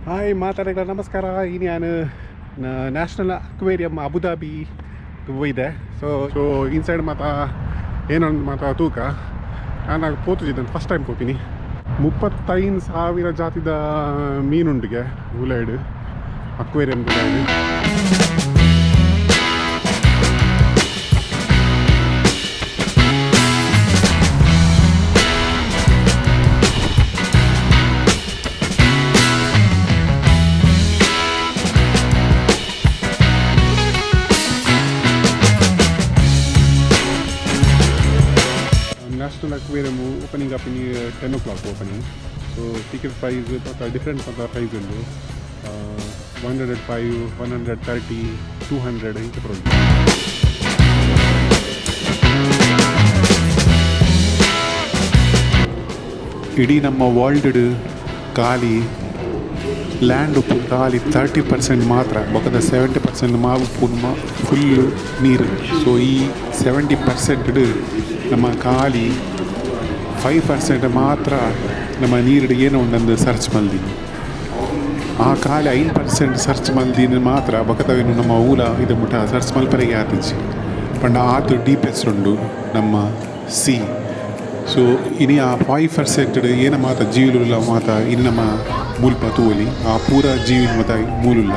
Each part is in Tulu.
ಹಾಯ್ ಮಾತಾಡಿಗಳ ನಮಸ್ಕಾರ. ಈ ನಾನು ನ್ಯಾಷನಲ್ ಅಕ್ವೇರಿಯಂ ಅಬುದಾಬಿ ಇದೆ. ಸೊ ಸೊ ಇನ್ಸೈಡ್ ಮಾತ ಏನೊಂದು ಮಾತ ತೂಕ ನಾನು ಪೋತುಜಿದ್ದೆ, ಫಸ್ಟ್ ಟೈಮ್ ಪೋತೀನಿ. 35,000 ಜಾತಿದ ಮೀನುಂಡಿಗೆ ಉಲೈಡ್ aquarium ಉಲೈಡ್. National Aquarium opening up in 10 o'clock opening. So ticket price ಮಾತ್ರ ಡಿಫ್ರೆಂಟ್ ಮಾತ್ರ ಪ್ರೈಸ್ ಉಂಟು, 105, 130, 200 ಇಂಚ ಉಂಟು. ಇಡೀ ನಮ್ಮ ವರ್ಲ್ಡ್ ಖಾಲಿ ಲ್ಯಾಂಡ್ ಉಪ್ಪು ಖಾಲಿ 30% ಮಾತ್ರ, ಬೊಕದ 70% ಮಾ ಉಪ್ಪು ಫುಲ್ ನೀರು. ಸೊ ಈ 70% ನಮ್ಮ ಖಾಲಿ 5% ಮಾತ್ರ ನಮ್ಮ ನೀರು ಏನೋ ಒಂದೊಂದು ಸರ್ಚ್ ಮಲ್ದಿನಿ. ಆ ಖಾಲಿ 5% ಸರ್ಚ್ ಮಲ್ದಿನ ಮಾತ್ರ, ಬೊಕದವೇನು ನಮ್ಮ ಊಲ ಇದು ಮುಟ ಸರ್ಚ್ ಮಲ್ಪರೆಗೆ ಆತಿಜಿ ಪಂಡ ಆತು ಡೀಪೆಸ್ಟ್ ಉಂಡು ನಮ್ಮ ಸಿ. ಸೊ ಇನಿ ಆ 5% ಏನ ಮಾತ ಜೀವಿಲುಲ್ಲ ಮಾತ ಇನ್ನು ನಮ್ಮ ಮೂಲ್ಪ ತೂವಲಿ, ಆ ಪೂರ ಜೀವಿ ಮಾತ ಮೂಲುಲ್ಲ.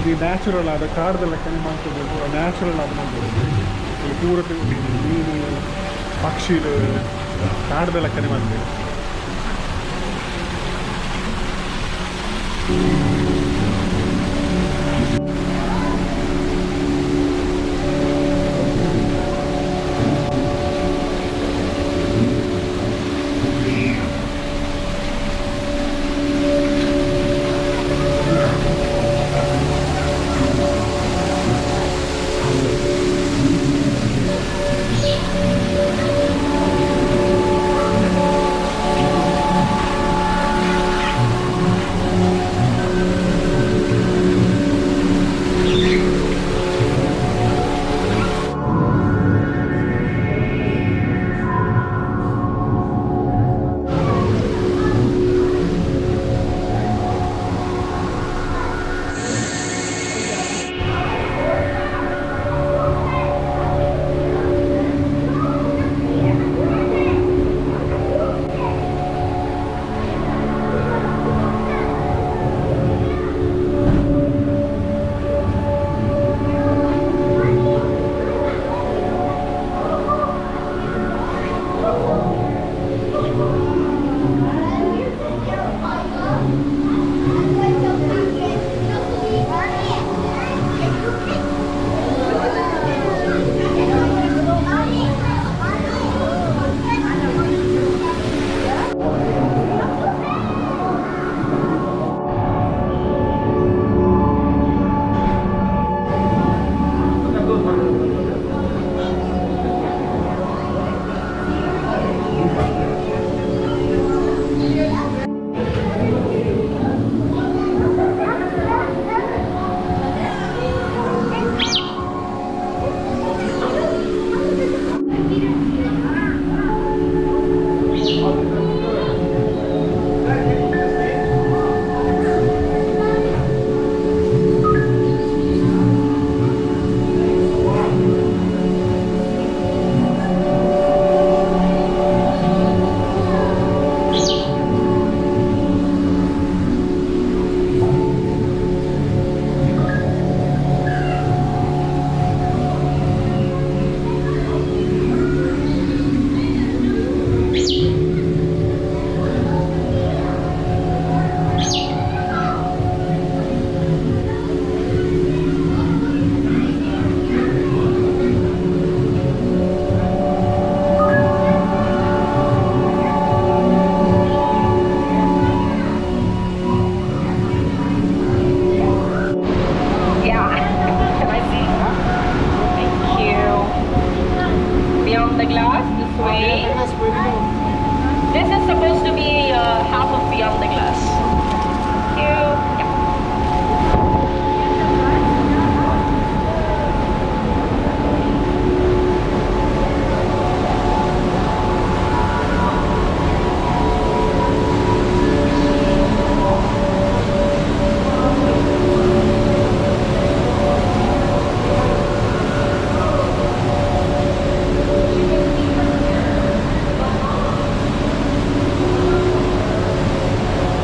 ಒಂಜಿ ನ್ಯಾಚುರಲ್ ಆದ ಕಾಡ್ದ ಲೆಕ್ಕನೆ ಮಲ್ತುದು ಪೂರ ನ್ಯಾಚುರಲ್ ಆದ ಮಲ್ತುದು ಈ ಪೂರ ಮೀನು ಪಕ್ಷಿಲು ಕಾಡ್ದ ಲೆಕ್ಕನೆ ಮಲ್ತುದು. This is supposed to be half of Beyond the Glass. Thank you. Yeah.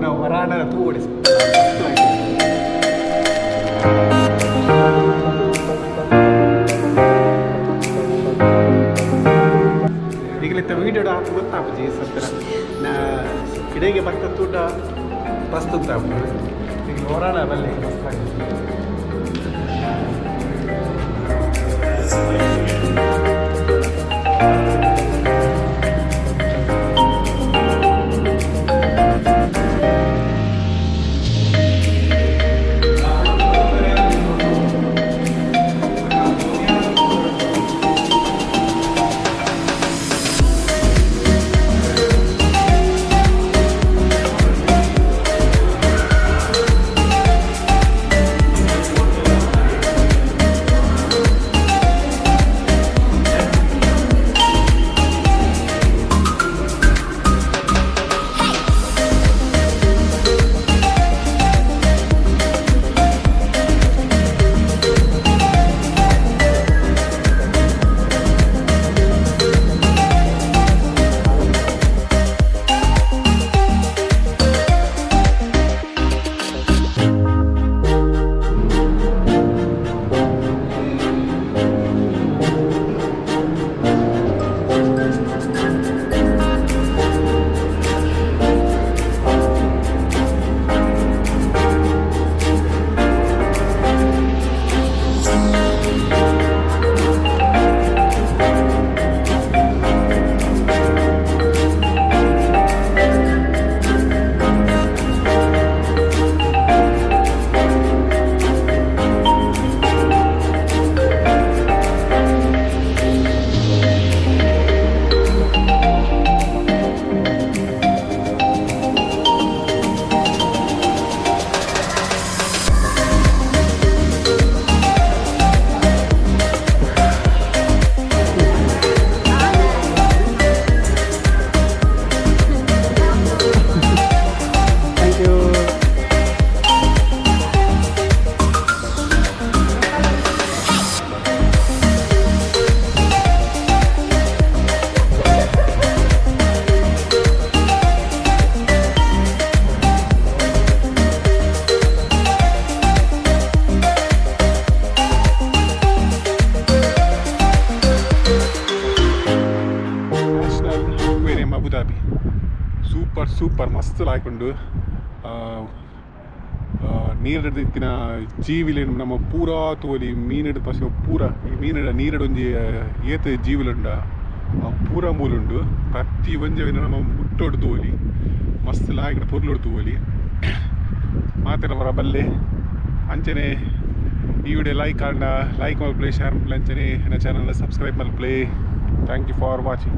ಪೂರ ವರಾಂಡ ತೂವೊಡೆ. ಈಗಲಿತ್ತ ವೀಡಿಯೋಡ ಹಾಕಿ ಗೊತ್ತಾಪುಜಿ ಸತ್ತರ ನಾ ಇಡೆಗೆ ಬತ್ತ ತೂಟ ಮಸ್ತ್ ಉಂಟಾಪುಂಡು. ಈಗ ಹೊರಾಣ ಬಲ್ಲೆ ಮಸ್ತ್ ಆಗಿದೆ. Thank you. National Aquarium Abu Dhabi super super ಮಸ್ತ್ ಲಾಯ್ಕೊಂಡು. ನೀರಿಡ್ದು ಇತ್ತಿನ ಜೀವಿಲೆನ್ ನಮ್ಮ ಪೂರಾ ತೋಲಿ. ಮೀನಿಡ್ ಪಶ ಪೂರ ಈ ಮೀನಿಡ ನೀರಿಡ್ ಒಂಜಿ ಏತ್ ಜೀವಿಲುಂಡ ಪೂರ ಮೂಲುಂಡು. ಪ್ರತಿ ಒಂಜಿ ನಮ್ಮ ಮುಟ್ಟೊಡು ತೋಲಿ, ಮಸ್ತ್ ಲಾಯ್ಕಡ್ ಪೊರ್ಲುಡು ತೋಲಿ. ಮಾತೆರ ಬಲ್ಲೆ. ಅಂಚನೆ ಈ ವಿಡಿಯೋ ಲೈಕ್ ಆಂಡ ಲೈಕ್ ಮಲ್ಪಲೆ, ಶೇರ್ ಮಲ್ಪಲೆ, ಅಂಚನೆ ಎನ್ನ ಚಾನಲ್ ಸಬ್ಸ್ಕ್ರೈಬ್ ಮಲ್ಪಲೆ. Thank you for watching.